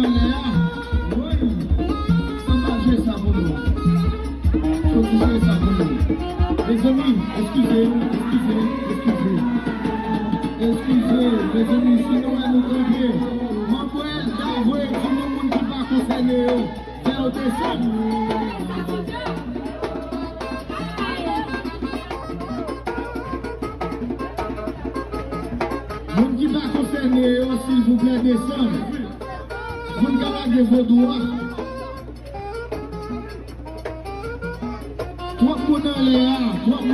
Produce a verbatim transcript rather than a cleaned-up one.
Lè a, wi. Samba jwe sa pou nou. Soti jwe sa pou nou. Mezanmi, eskize, eskize, eskize. Eskize, mezanmi, si nou wè nou kanpe, m ap wè, davwe, di nou moun ki pa konsène yo, fè yo desann. Moun ki pa konsène yo, silvouplè, desann. Moun ka lage vodou a. Twòp moun anlè a, twòp